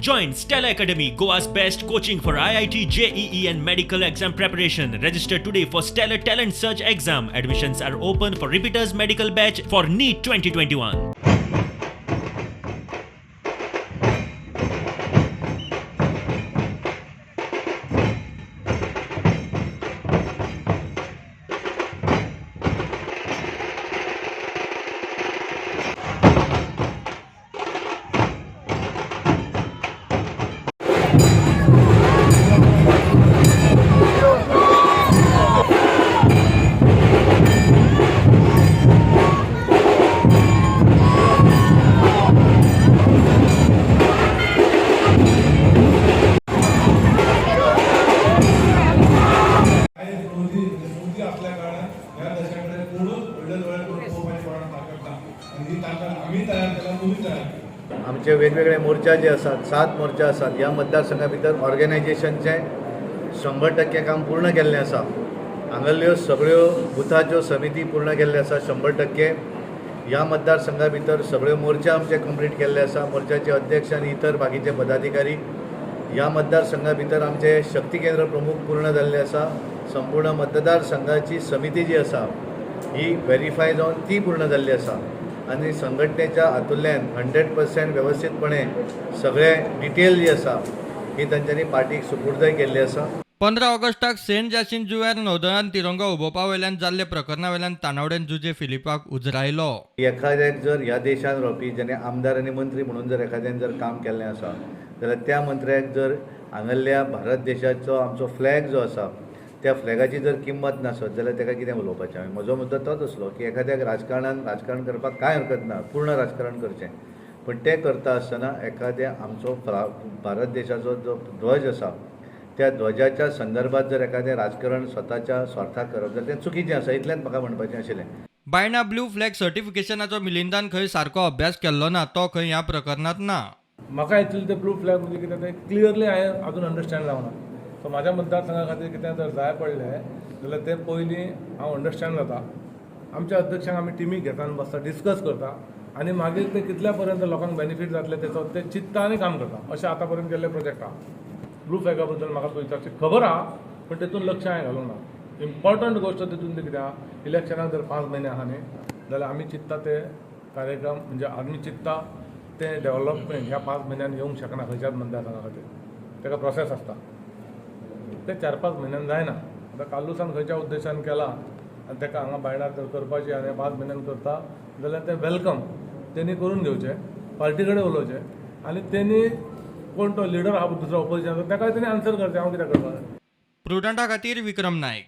Join Stellar Academy, Goa's best coaching for IIT, JEE and medical exam preparation. Register today for Stellar Talent Search exam. Admissions are open for repeaters medical batch for NEET 2021. Modi Modi असल्या कारणान ह्या देशा कडेन कोणूच व्हडले दोळे करून पळोवपाची कोणाक ताकद ना आनी ही ताकद आमी तयार केला, तुमी तयार केला. आमचे वेगवेगळे मोर्चा जे आसात, 7 मोर्चा आसात. ह्या मतदारसंघा भितर ऑर्गनायझेशनचें 100% काम पूर्ण केल्लें आसा. हांगासल्ल्यो सगळ्यो बुथाच्यो समिती पूर्ण केल्ल्यो आसा 100%. ह्या मतदारसंघा भितर सगळ्यो मोर्चा आमचे कंप्लीट केल्ले आसा, मोर्चाचे अध्यक्ष आनी इतर बाकीचे पदाधिकारी. ह्या मतदारसंघा भितर आमचे शक्ती केंद्र प्रमुख पूर्ण जाल्ले आसा. संपूर्ण मतदारसंघाची समिती जी आसा ही व्हेरीफाय जावन ती पूर्ण जाल्ली आसा आनी संघटनेच्या हातूंतल्यान 100% वेवस्थीतपणे सगळे डिटेल जी आसा ही तांच्यांनी पार्टीक सुपूर्दय केल्ली आसा. 15 ऑगस्टाक सेंट जासीन जुंव्यार नौदळान तिरंगो उबोवपा वयल्यान जाल्ले प्रकरणा वयल्यान तानावडेन जुजे फिलिपाक उजरायलो. एखाद्याक जर ह्या देशान रावपी जेणे आमदार आनी मंत्री म्हणून जर एखाद्यान जर काम केल्लें आसा जाल्यार त्या मंत्र्याक जर हांगासल्या भारत देशाचो आमचो फ्लॅग जो आसा त्या फ्लॅगाची जर किंमत नासत जाल्यार ताका कितें उलोवपाचें. हांवें म्हजो मुद्दो तोच आसलो की एखाद्याक राजकारणान राजकारण करपाक कांय हरकत ना, पूर्ण राजकारण करचें, पूण तें करता आसतना एखाद्या आमचो भारत देशाचो जो ध्वज आसा त्या ध्वजाच्या संदर्भात जर एखादें राजकारण स्वताच्या स्वार्थाक करप जाल्यार तें चुकीचें आसा, इतलेंच म्हाका म्हणपाचें आशिल्लें. बायणा ब्लू फ्लॅग सर्टिफिकेशनाचो मिलिंदान खंय सारको अभ्यास केल्लो ना, तो खंय ह्या प्रकरणांत ना. म्हाका एक्चुअली ते ब्लू फ्लॅग म्हणजे कितें तें क्लियरली हांवें अजून अंडरस्टँड जावना. सो म्हाज्या मतदारसंघा खातीर कितें जर जाय पडलें जाल्यार तें पयलीं हांव अंडरस्टँड जाता. आमच्या अध्यक्षांक आमी टिमीक घेता आनी बसता, डिस्कस करता आनी मागीर ते कितल्या पर्यंत लोकांक बेनिफीट जातले तेचो ते चिंतता आनी काम करता. अशें आतां पर्यंत केल्ले प्रोजेक्ट आहा. ब्लू फ्लॅगा बद्दल म्हाका चडशी खबर आहा, पूण तेतून लक्ष हांवें घालूंक ना. इम्पॉर्टंट गोश्ट तेतून कितें आहा, इलेक्शनाक जर 5 म्हयने आहा न्ही जाल्यार आमी चिंतता ते कार्यक्रम म्हणजे आमी चिंतता ते डेव्हलपमेंट ह्या 5 म्हयन्यान येवंक शकना खंयच्याच मतदारसंघा खातीर. ताका प्रोसेस आसता, ते 4-5 म्हयन्यान जायना. आतां कार्लुसान खंयच्या उद्देशान केला आनी ताका हांगा बायणार जर करपाची आनी 5 म्हयन्यान करता जाल्यार तें welcome तेणी करून घेवचें, पार्टी कडेन उलोवचें आनी तेणी कोण तो लिडर आहा दुसरो ऑपोजिशन ताका तेणी आन्सर करचें. हांव कितें करपाक. प्रुडंटा खातीर विक्रम नायक.